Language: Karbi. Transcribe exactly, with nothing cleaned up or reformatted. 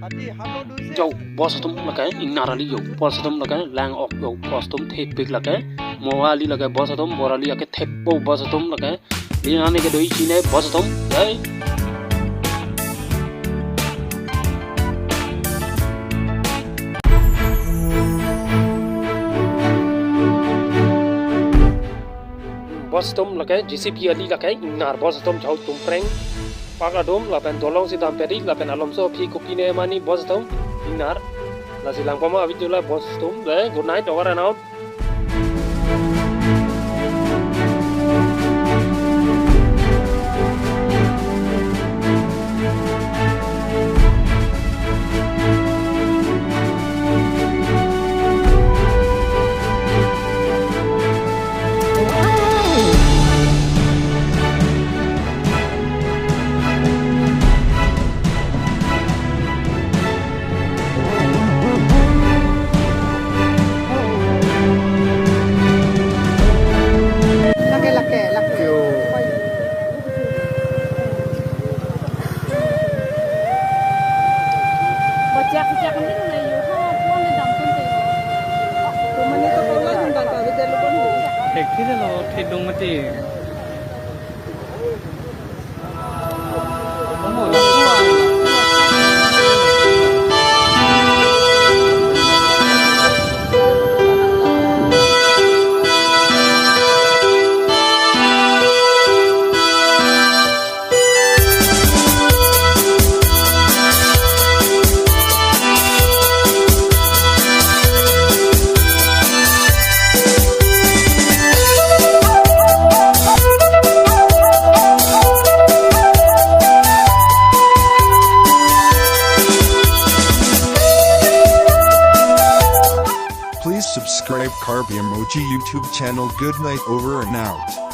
Yo, bos atum lake, ingnar ali yo, bos atum lake, lang ok yo, bos atum thepik lake, mo ali lake, bos atum, bor ali lake, thepo bos atum lake, di ane ke doi chine bos atum, jai. Bos atum lake, J C B ali lake, ingnar bos atum jhau tumpreng. Pak adum, lapen dolong si dam pedi, lapen alomso aphi kopine mani bos atum, ingnar. Lasi langpama avideo la bos atum, eh, good night, over and out. Lake, lake, lake. Yo. Bachak, bachak, ini kan ayo, ha, puan ni dam pun te. Tumani to kalau dum dam, tapi dia lupa dulu. Thek thile lo, thedung mati. Please subscribe Karbi Emoji YouTube channel. Good night, over and out.